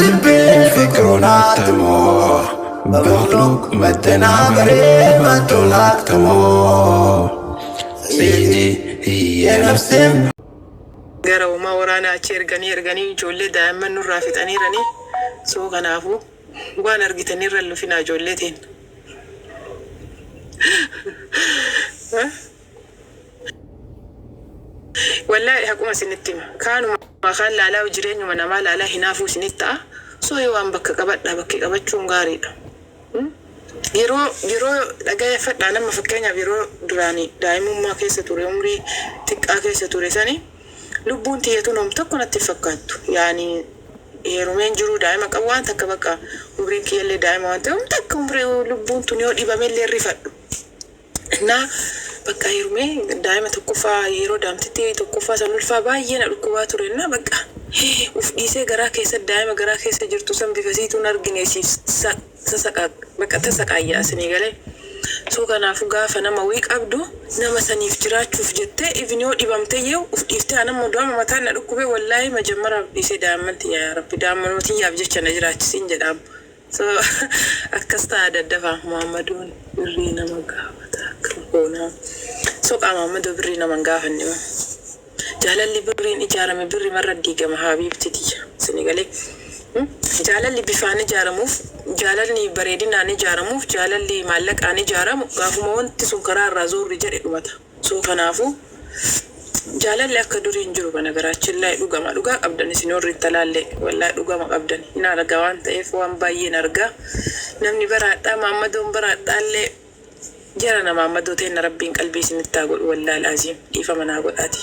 በልቤ ፍቅሩን አትሞ በመክሉቅ መደናበሬ መቶ ላክትሞ ሲዲ የነፍሴም Gara homaa waraanaa achi erganii erganii ijoollee daa'imman nurraa fixaniiranii soo kanaafuu waan argitanirra hin lufinaa ijoollee teen. Wallaahi haquma isinitti hima. Kaanuma kaan laalaa jireenyuma namaa laalaa hinaafuu isinitti ta'a. Soo yoo waan bakka qabadhaa bakki qabachuun gaariidha. Yeroo yeroo dhaggeeffadhaa nama fakkeenyaaf yeroo duraanii daa'imummaa keessa ture umrii xiqqaa keessa ture sani lubbuun tiyyatuun hom tokko natti hin fakkaattu. Yaani heerumeen jiruu daa'ima qabu waan takka bakka umriin kiyyallee daa'ima waan ta'eef hom takka umrii lubbuun tun yoo dhibamellee rifadhu. እና bakka heerumee daa'ima tokkoffaa yeroo daamtitti tokkoffaa san ulfaa baay'ee na dhukkubaa ture እና bakka uf dhiisee garaa keessa daa'ima garaa keessa jirtu san bifa siituun argine siif bakka tasaqaayyaa isinii galee. So kanaafuu gaafa nama wii qabdu nama saniif jiraachuuf jettee even yoo dhibamte yoo uf dhiiftee anammoo du'ama mataan na dhukkubee wallaahi majammaraaf dhiisee daa'imman tiyya yaa rabbi daa'imman tiyyaaf jecha na jiraachisiin jedhaam. So akkas ta'a daddafaa Muhammaduun birrii nama gaafata akka goonaa. Soqaa Muhammadoo birrii nama hin gaafanne ma. Jaalalli birriin ijaarame birri marra diigama habiibti tiyya isinii galee. Jaalalli bifaan ijaaramuuf, jaalalli bareedinaan ijaaramuuf, jaalalli maallaqaan ijaaramu gaafuma wanti sun karaa irraa zoorri jedhe dhumata. So kanaafuu jaalalli akka durii hin jiru banagaraachin laay dhugama dhugaa qabdan isin warri intalaallee wallaahi dhugama qabdan hin arga waan ta'eef waan baay'een argaa namni baraadhaa maammadoon baraadhaallee jara na maammadoo ta'e na rabbiin qalbii isinitti haa godhu wallaahi alaaziim dhiifama naa godhaati.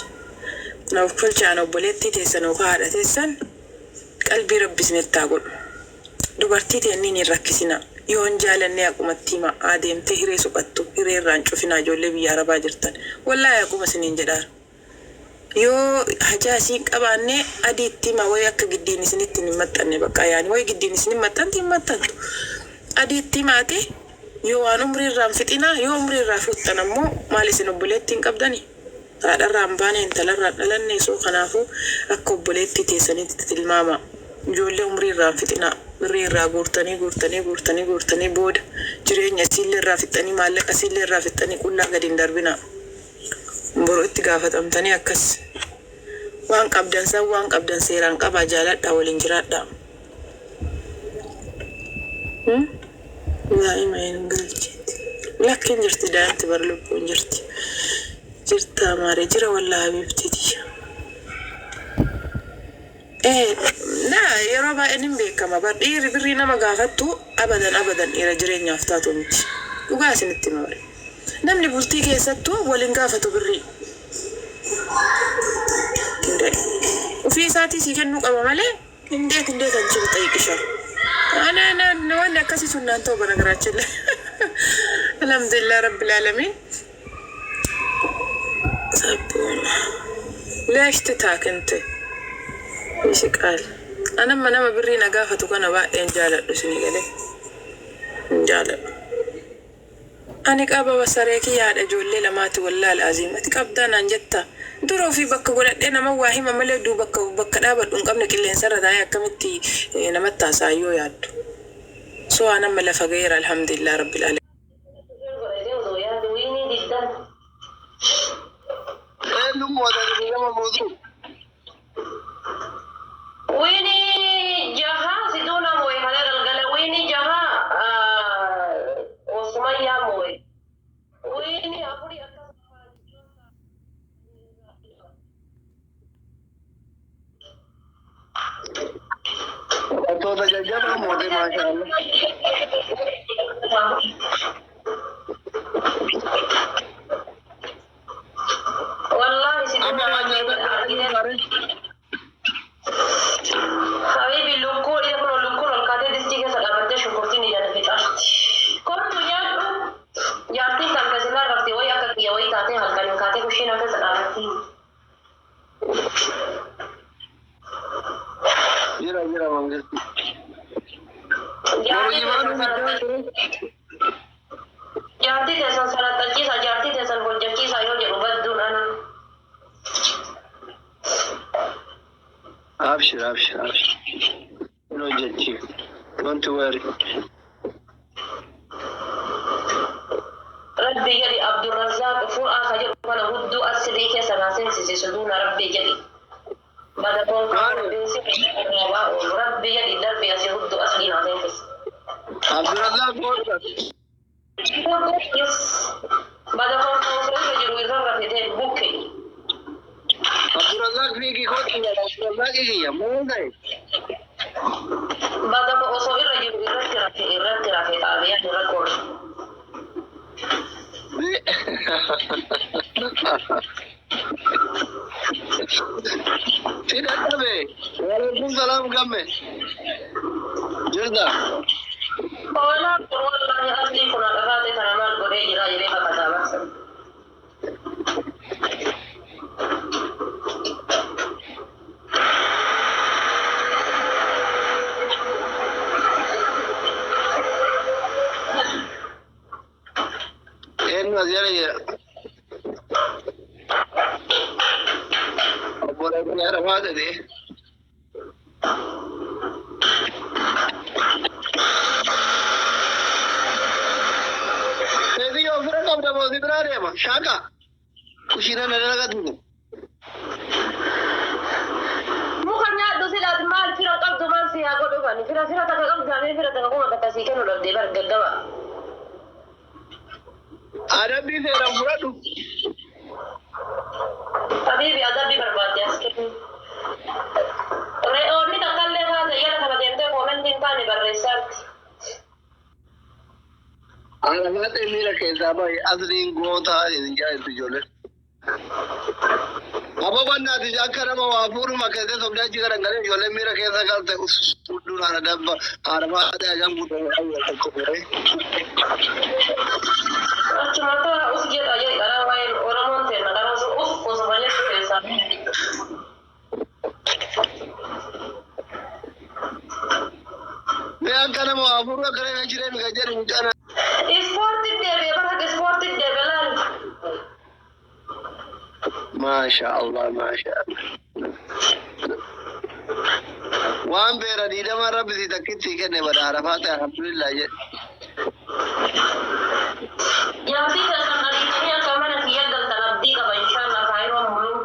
Na of kolchaan obboleettii teessan yookaan haadha teessan qalbii rabbi isinitti haa godhu. Dubartii teenniin hin rakkisina. Yoo hin jaalannee haqumatti hima adeemtee hiree suphattu hiree irraan cufinaa ijoollee biyya arabaa jirtan. Wallaahi haquma isiniin jedhaara. Yoo hajaa isiin qabaanne adiitti hima wayi akka giddiin isinitti hin maxxanne bakka yaani wayi giddiin isin hin maxxanti hin maxxantu. Adiitti himaati yoo waan umrii irraa hin fixinaa yoo umrii irraa fixxan ammoo maal isin obboleettii hin qabdanii? Haadharraa hin baane intalarraa hin dhalanne soo kanaafuu akka obboleettii teessanitti tilmaama. Ijoollee umrii irraa hin fixinaa. Birrii irraa guurtanii guurtanii guurtanii guurtanii booda jireenya isiillee irraa fixxanii maallaqa isiillee irraa fixxanii qullaa gadi hin darbinaa. Boru itti gaafatamtanii akkas waan qabdan san waan qabdan seeraan qabaa jaaladhaa waliin jiraadhaa. Daa'ima hin galchiti. Lakki hin jirti daa'imti bar lubbuun jirti. Jirtaa maare jira wallaa habiibti tiyya. Na yeroo baay'ee nin beekama bar dhiirri birrii nama gaafattu abadan abadan dhiira jireenyaaf taatu miti. Dhugaa isinitti hima bare. Namni bultii keessattuu waliin gaafatu birrii. Ofii isaatii sii kennuu qaba malee እንዴት እንዴት አንቺ ልጠይቅሻል? Wanni akkasii sun naan ta'u በነገራችን ላይ አልሐምዱሊላህ ረብል ዓለሚን sabboona leesh titaak inte ይስቃል. Anamma nama birrii na gaafatu kana baay'een jaaladhu isinii galee hin jaaladhu. Ani qaba saree kiyya haadha ijoollee lamaati wallaahi alaaziim. Ati qabdaa naan jetta. Dura ofii bakka godhadhee nama waa hima malee duu bakka bakka dhaabadhu hin qabne qilleensarra taa'ee akkamitti namatti haasa'a yoo yaaddu. So waan amma lafa ga'eera alhamdulillah rabbil alamin. Eenyuun mo'atan nama mootu? Wini jaha situna mo'e kana galgala wini jaha Sumayyaa mo'e. Wini afuri akkas. Wantoota jajjabaa moote maashaallah. Wallahi situna Amma waan nyaatan argite. Habibi lukkuu ija kun lukkuun ol kaatee distii keessa dhaabattee shunkurtiin ijaan fixaasti. Kottu nyaadhu. Jaartiin kan keessaa rafte wayi akka kiyya wayi taatee halkaniin kaatee kushiina keessa dhaabatti. Jira jira mangisti. Jaartii jaartii teessan salaxachiisa jaartii teessan hojjechiisa yoo jedhu badduun ana. Abshir abshir abshir. Hin hojjechiisa. Don't worry. Rabbi jedhi Abdurrazaaq fuudhaa ka jedhu kana hudduu asirrii keessa naa seensisisu duuna rabbi jedhi. Bada boonkaa rabbiin si waa oolu rabbi jedhi darbi asii hudduu asii naa seensisi. Abdurrazaaq goota. Yes. Bada boonkaa osoo irra jiru irra rafetee bukke. Abdurrazaaq fiigii kootu Abdurrazaaq kiyya maal ta'e? Bada osoo irra jiru irratti rafe irratti rafe xaabiyaan irra qoolu. Si dadhabe. Waalaikum salaam gamme. Jirta. Hoolaa kun wallahi aslii kun dhaqaatee kana maal godhee jira jedhee fakkataa baasa. Eenyu as jala jira? Obboleettii haadha ta'e. Seetiyyoo ofirra qabda moo si biraa deema? Shaaqa. Kushiina na dalagatu. Muka nyaadhu silaati maal fira qabdu maal si haa godhu kan fira fira takka qabdu hamee fira takka kuma takka sii kennu dhabdee bar gaggaba. Adabbii seeraan fudhadhu. Habiibi adabbii barbaadde as kennu. Re'oonni takka illee taate jala kana deemtee koomentiin taane barreessaatti. Haadha baatee miira keessaa bahe asliin gootaa hin jaallatu ijoolleen. Aboo bannaati akka nama waa fuudhuma keessee sobdee achi garangalee ijoolleen miira keessa galte hudduun haadha dabba haadha baatee hagam guddoo hawwa tokko fuudhee. Achuma taa uf jedha jedhi karaa waa'een Oromoon teenna karaa sun uf osuma jettu keessaa. Mee akka nama waa fuudhu akka nama jireen kan jedhu mucaan. Ispoortii deebi'e bara ispoortii deebi'e laali. Maasha Allah maasha Allah. Waan beera diidama rabbi si takkitti kenne bada arafaa ta'e alhamdulillah jedhe. Jaartii keessan ariitanii akka mana kiyya galtan abdii qaba inshallah kaayiroo muluu.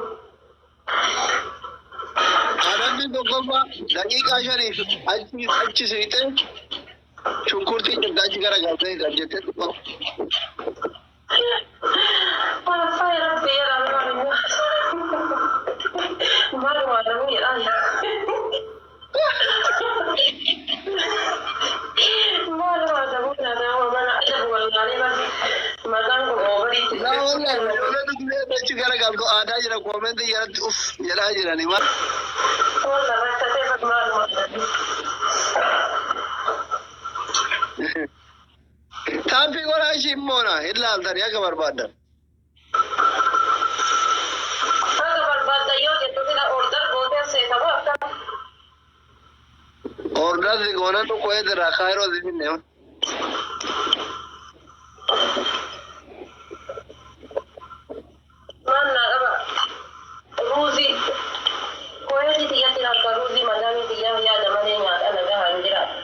Adabbii tokkoffaa daqiiqaa shaniif achi achi siixee shunkurtii cirta achi garagaltee kan jettee dhufa. Walaffaa rabbi jedha maaluma. Maaluma namuu jedha. Maaluma namuu jedha mana adabu wallaalee maqaan kun oobariitti. Laa wallahi ijoolleen dhugdee achi garagaltu aadaa jira koomentii jalatti uff jedhaa jirani. Walla rakkatee maaluma. Taappii godhaa ishii immoona hin laaltanii akka barbaaddan. Akka barbaadda yoo jettu sila order gootee seetamu akka. Ordaasi goonan tokko eedirraa kaayiroo si finne. Maal naa qaba? Ruuzii. Koyeetii tiyyatti akka ruuzii madaamii tiyyaa yaada malee nyaata nagaa hin jiraatu.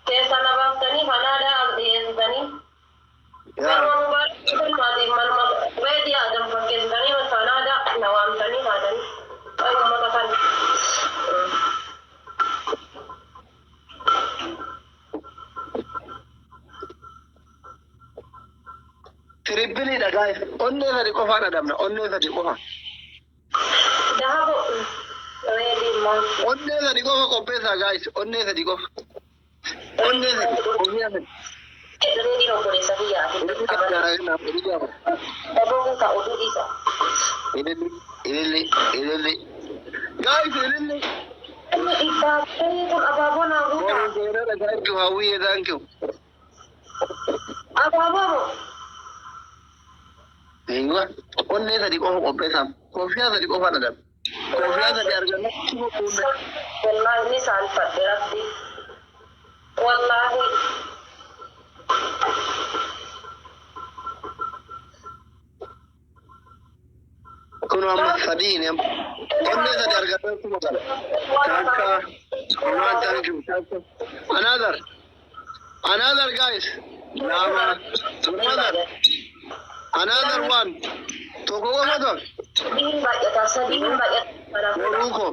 Keessa na baaftanii fanaadaa as dhiyeessitanii. Manuma mubaarak maatiif manuma reedii aadam fakkeessitanii fanaadaa na waamtanii haatanii. Ay uummata kana. Tirippiliidha gaa'e. Onnee sadi qofaan adamna. Onnee sadi qofa. Dahabo reedii maal? Onnee sadi qofa qopheessaa gaa'is. Onnee sadi qofa. Onnee sadi. Onnee sadi. Reediin obboleessa biyyaa. Obbo Kuusaa oduu dhiisa. Ililli, ililli, ililli. Gaa'is ililli. Inni dhibbaa kun abaaboo naa guutaa. Boru seenaadha thank you hawwiyyee thank you. Abaaboo moo? Eeyyuwa onnee sadi qofa qopheessaa. Kofiyaa sadi qofaan adamna. Kofiyaa sadi arganna. Wallaahi ni saalfadhe rabbi. Wallaahi. Kun amma sadiin onnee sadi arganna kuma gala. Takka One, thank you. Another. Another, guys. Lama. Another. Another one. Tokko qofa tol. Sadiin baay'ata, sadiin baay'ata. Kanaafuu Boruuko.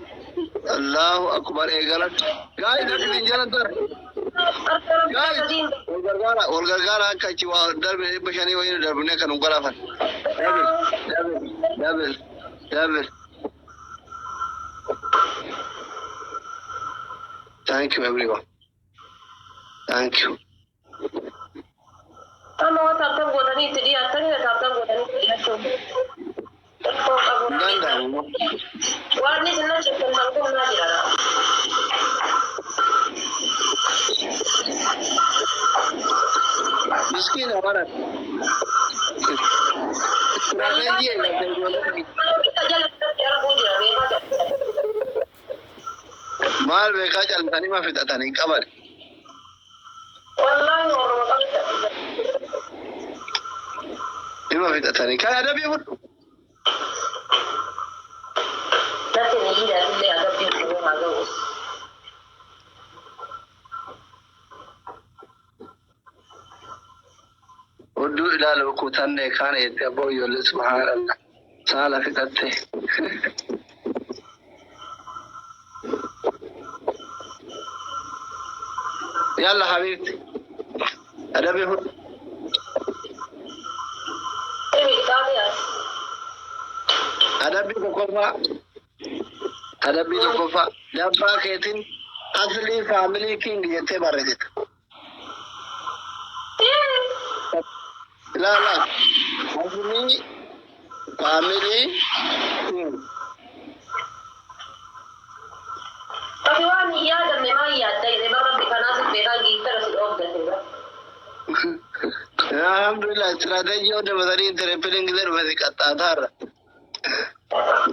Allahu akbar eegalan. Guys, isin jalan tar. Guys, wal gargaara, wal gargaara akka achi waa darbe 500 wayii darbine kan nu galaafan. Double, double, double, double. Thank you, everyone. Thank you. Amma waan tap tap gootanii itti dhiyaattanii tap tap gootanii itti dhiyaachuu. Xiqqoo qabu. Hin danda'amu. Waan isin na cimtan kan kun naa jira. Miskiina bara. Istirateejii eegalte ijoolleen. Jala arguu jira beekaa jira. Maal beekaa callisanii ma fixatanii hin qaban. Wallaahi warruma qabda. Ima fixatanii. Kan adabii fudhu. Natti ni hidhatillee adabbiin kun haa ga'us. Hudduu ilaalu kutanne kaan jette abboo ijoollee subhaanallah. Saala fixatte. Yalla habiibti. Adabii fudhu. Adabbii tokkoffaa. Adabbii tokkoffaa. Dabbaa keetiin Aslii Family King jettee barreessita. Ilaala. Aslii Family King. Ati waan hin yaadamne maal yaadda jedhee bara rabbi kanaas beekaa giittara si dhoofdate. Alhamdulillah, istirateejii yoo dabatanii triple gisee dhufate qaxxaataarra.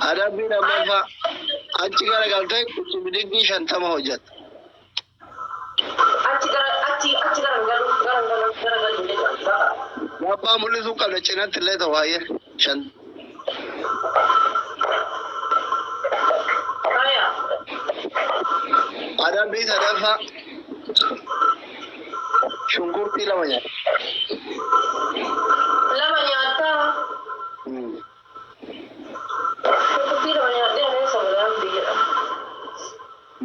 Adabbii lammaffaa achi garagaltee bidiggii 50 hojjetta. Achi gara achi achi garagalu garagalu garagalu jechuudha. Abbaa mul'isuu qabda cinatti illee ta'u baay'ee shan. Haya. Adabbii sadaffaa shunkurtii lama nyaata. Lama nyaattaa. Shunkurtii lama nyaadhee ani sabadaan biyya.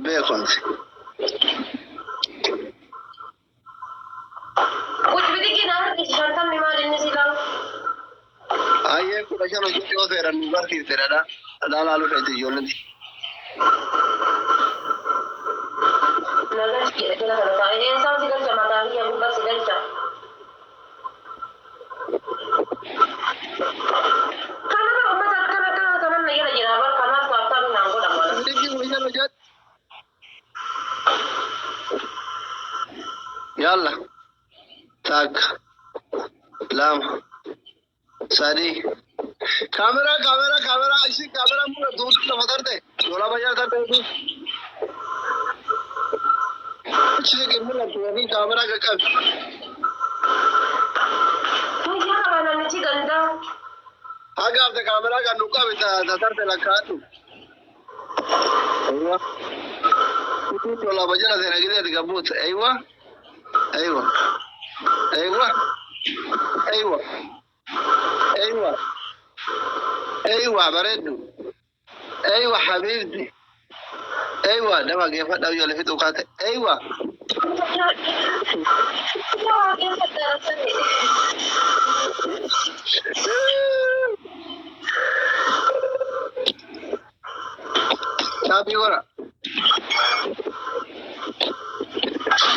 Beekumsi. Kuchbidigi na harki 50 maal inni si laal? Ayyee 15 hojii yoo seeran nu barsiiste dhadhaa. Dhadhaa laaluu feeti ijoolleen. Na galchi jedhe jala kana taa'ee eessaan si galcha mataa kiyya gubbaa si galcha. Kanarra uummata akkana akkana kanan na jala jira bar kanaaf taaptaa naan godha mana. Bidiggii 15 hojjedhu. Yalla. Takka. Lama. Sadi. Kaameraa kaameraa kaameraa ishii kaameraa mul'atu hundi lafa tarte. Dolaa bayyaa tarte. Ishii mul'atu yookiin kaameraa qaqqabi. Guyyaa qaba namichi gandaa. Haga hafte kaameraa kan nu qabi ta tarte lakkaa'adhu. Aywa. Dolaa bayyaa seena gideeti gabbuut. Aywa. Aywa. Aywa. Aywa. Aywa. Aywa bareedu. Aywa habiibti. Aywa nama geeffadhaa ijoollee fixuu kaate. Aywa. Waa keessa darasate. Taabii gora.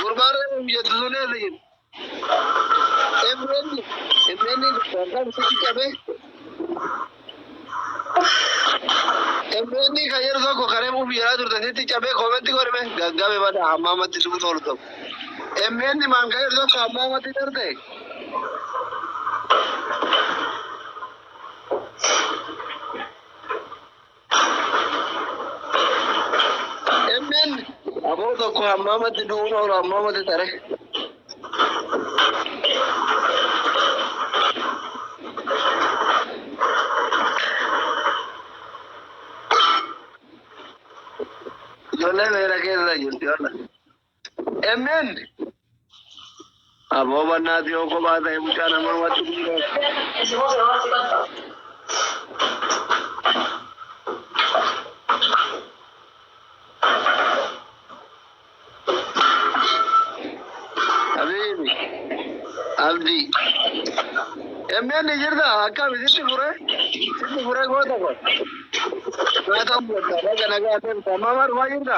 Gurbaan jettu sun eessa jiru? Emreenni emreenni kan sitti qabee. Emreenni kan yeroo tokko karee muuf jedhaa turte sitti cabee comment godhame gaggabe bada hammaamatti duutu oolu tokko. Emreenni maan kan yeroo tokko hammaamatti darte. Emreenni aboo tokko hammaamatti du'uun oolu hammaamatti tare. Ijoollee meera keessa bira jirti walla. MN. Aboo bannaati yoo kophaa ta'e mucaa namaa watti dhiiroo. Habibi. Abdi. MN jirta akkami sitti fure? Sitti fure goota ko. Goota goota naga nagaa deemta. Mama dhufaa jirta?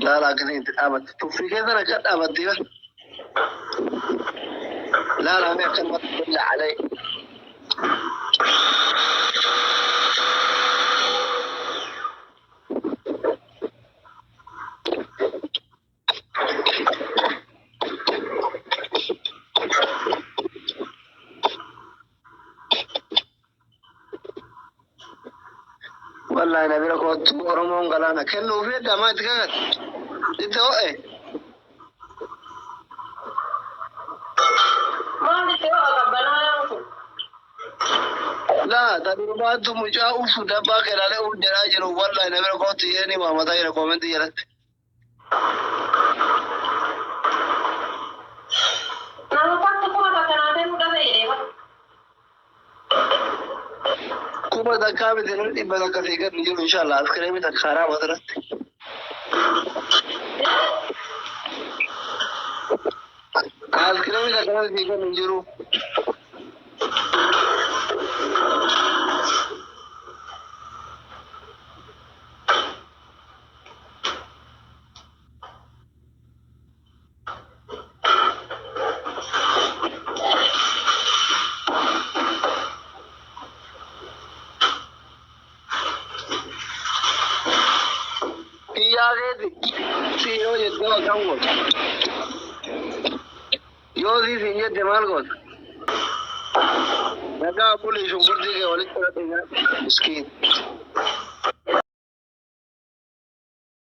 Laala akkasiin itti dhaabatte. Tuffii keessan akka dhaabatti ba. Laala mee akkanumatti billa alee. Wallahi na bira kootu Oromoon galaana kennuuf hedda maa itti kakate. Itti ho'e. Laa ta durbaatu mucaa ufu dabbaa kelaalee uf jedhaa jiru wallahi na bira kootu jedhanii waamataa jira koomentii jalatti. 10,000 miti namni 100 sii kennu jiru inshallah askireemii takka karaa asirratti. Askireemii takka namni sii kennu hin jiru. Kiyyaa keeti si yoo jette akkam goota? Yoo si siin jette maal goota? Nagaa bulii shunkurtii kee walitti godhate nyaadhu miskiin.